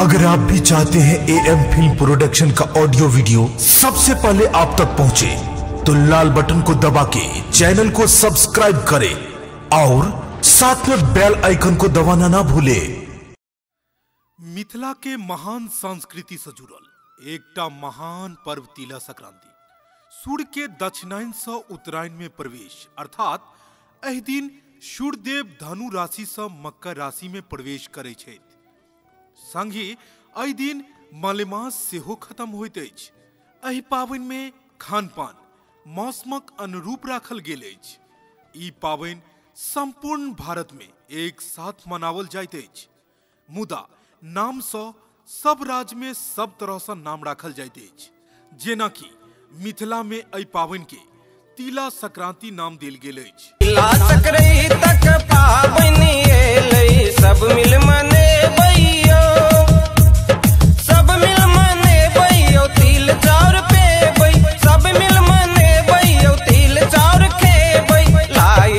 अगर आप भी चाहते हैं एएम फिल्म प्रोडक्शन का ऑडियो वीडियो सबसे पहले आप तक पहुंचे, तो लाल बटन को दबा के चैनल को सब्सक्राइब करें और साथ में बेल आइकन को दबाना ना भूले। मिथिला के महान संस्कृति से जुड़ल एकटा महान पर्व तिला संक्रांति सूर्य के दक्षिणायन से उत्तरायण में प्रवेश अर्थात एहि दिन सूर्यदेव धनु राशि से मकर राशि में प्रवेश करै छथि। संगहि एहि दिन मलेमास सेहो खत्म होइत अछि। एहि पाबनि में खानपान मौसमक अनुरूप राखल गेल अछि। ई पाबनि संपूर्ण भारत में एक साथ मनावल जाइत अछि, मुदा नाम सँ सब राज्य में सब तरह सँ नाम राखल जाइत अछि। जेना कि मिथिला में एहि पाबनि के तिला संक्रांति नाम देल गेल अछि। तिला संक्रांतिक पाबनि एलै सब मिल मनेबैयो, सब मिल मनेबैयो, तिल चाउर पेबै, सब मिल मनेबैयो, तिल चाउर खेबै, लाई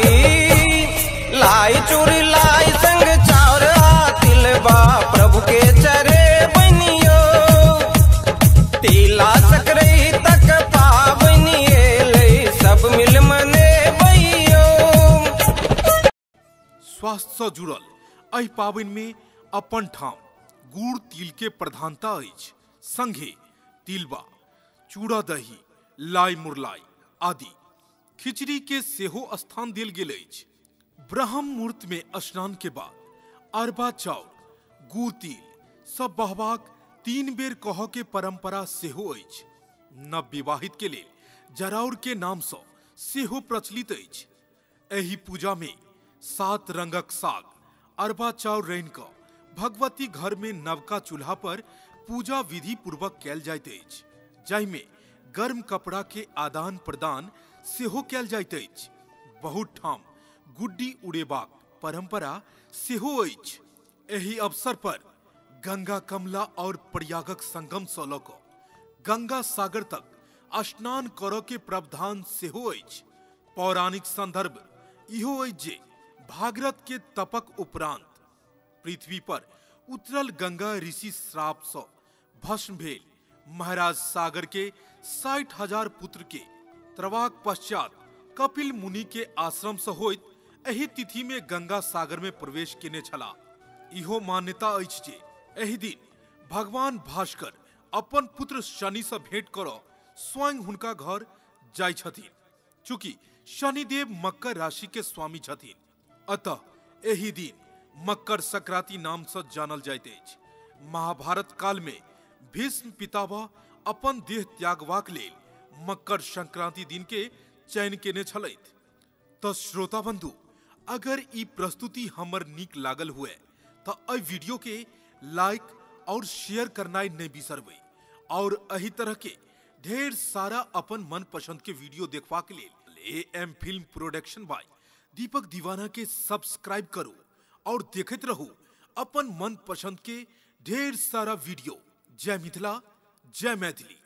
लाई चूड़ी लाई संग चाउर आ तिलबा प्रभु के चढ़ेबनियो। तिला संक्रांतिक पाबनि एलै सब मिल मनेबैयो। स्वास्थ्य से जुड़ल एहि पाबनि में अपन ठाम गुड़ तिल के प्रधानता अछि। संगे तिलबा, चूड़ा दही, लाई मुरलाई आदि खिचड़ी के सेहो स्थान देल गेल अछि। ब्रह्म मुहूर्त में स्नान के बाद अरबा चाउर गुड़ तिल सब बहबाक 3 बेर कह के परंपरा सेहो अछि। नव विवाहित के लेल जराउर के नाम सँ सेहो प्रचलित अछि। एहि पूजा में 7 रंगक साग अरबा चाउर रैन कऽ भगवती घर में नवका चूल्हा पर पूजा विधि पूर्वक कैल जाइत अछि, जाहिमे गर्म कपड़ा के आदान प्रदान सेहो कैल जाइत अछि। बहुत ठाम गुड्डी उड़ेबाक परंपरा सेहो अछि। एहि अवसर पर गंगा कमला और प्रयागक संगम सँ लऽ कऽ गंगा सागर तक स्नान करऽ के प्रावधान सेहो अछि। पौराणिक संदर्भ इहो अछि जे भागीरथ के तपक उपरांत पृथ्वी पर उतरल गंगा ऋषि श्राप सँ भस्म भेल महाराज सागर के 60,000 पुत्र के त्रवाक पश्चात कपिल मुनि के आश्रम से होइत एहि तिथि में गंगा सागर में प्रवेश केने छलाह। इहो मान्यता अछि जे एहि दिन भगवान भास्कर अपन पुत्र शनि से भेंट करऽ स्वयं हुनका घर जाइ छथिन। चूँकि शनिदेव मकर राशि के स्वामी छथिन, अतः एहि दिन मकर संक्रांति नाम से जानल जाइत अछि। महाभारत काल में भीष्म पितामह अपन देह त्यागबाक लेल मकर संक्रांति दिन के चयन केने छलथि। तो श्रोता बंधु, अगर ई प्रस्तुति हमर नीक लागल हुए तो एहि वीडियो के लाइक और शेयर करनाइ नहीं बिसरबै और एहि तरह के ढेर सारा अपन मन पसंद के वीडियो देखबाक लेल AM film production by Deepak Deewana के सब्सक्राइब करू और देखते रहू अपन मन पसंद के ढेर सारा वीडियो। जय मिथिला, जय मैथिली।